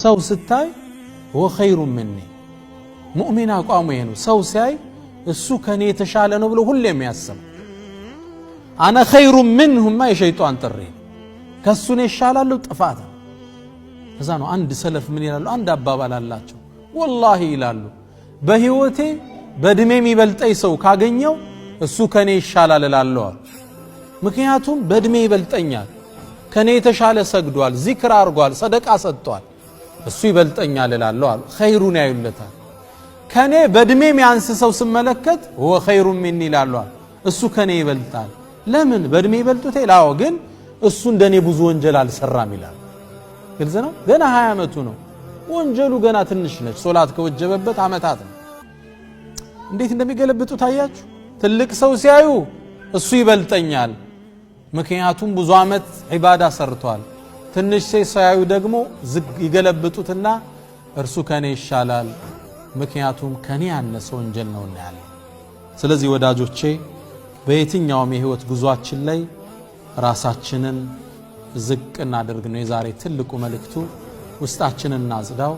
ሰው ስታይ هو خير مني። ሙእሚን አቋሙ ይሄ ነው። ሰው ሲያይ እሱ ከኔ የተሻለ ነው ብሎ ሁሌም ያስብ። أنا خير منه ማ የሸይጧን ጥሪ ከእሱ እኔ እሻላለሁ ጥፋት ነው። እዛ ነው አንድ ሰለፍ ምን ይላሉ? አንድ አባባል አላቸው። ወላሂ ይላሉ፣ በህይወቴ በእድሜ የሚበልጠኝ ሰው ካገኘው እሱ ከኔ ይሻላል እላለሁ አሉ። ምክንያቱም በእድሜ ይበልጠኛል፣ ከኔ የተሻለ ሰግዷል፣ ዚክር አድርጓል፣ ሰደቃ ሰጥቷል፣ እሱ ይበልጠኛል እላለሁ አሉ። ኸይሩን ያዩለታል። ከኔ በእድሜ የሚያንስ ሰው ስመለከት هو خير مني ይላሉ አሉ። እሱ ከኔ ይበልጣል። ለምን በእድሜ ይበልጡት? አዎ፣ ግን እሱ እንደኔ ብዙ ወንጀል አልሰራም ይላል። ግልጽ ነው። ገና 20 ዓመቱ ነው። ወንጀሉ ገና ትንሽ ነች። ሶላት ከወጀበበት ዓመታት ነው። እንዴት እንደሚገለብጡ ታያችሁ። ትልቅ ሰው ሲያዩ እሱ ይበልጠኛል፣ ምክንያቱም ብዙ ዓመት ዒባዳ ሰርቷል። ትንሽ ሴት ሲያዩ ደግሞ ይገለብጡትና እርሱ ከኔ ይሻላል፣ ምክንያቱም ከኔ ያነሰ ወንጀል ነው ያለ። ስለዚህ ወዳጆቼ በየትኛውም የህይወት ጉዟችን ላይ ራሳችንን ዝቅ እናደርግ ነው የዛሬ ትልቁ መልእክቱ። ውስጣችንን እናጽዳው።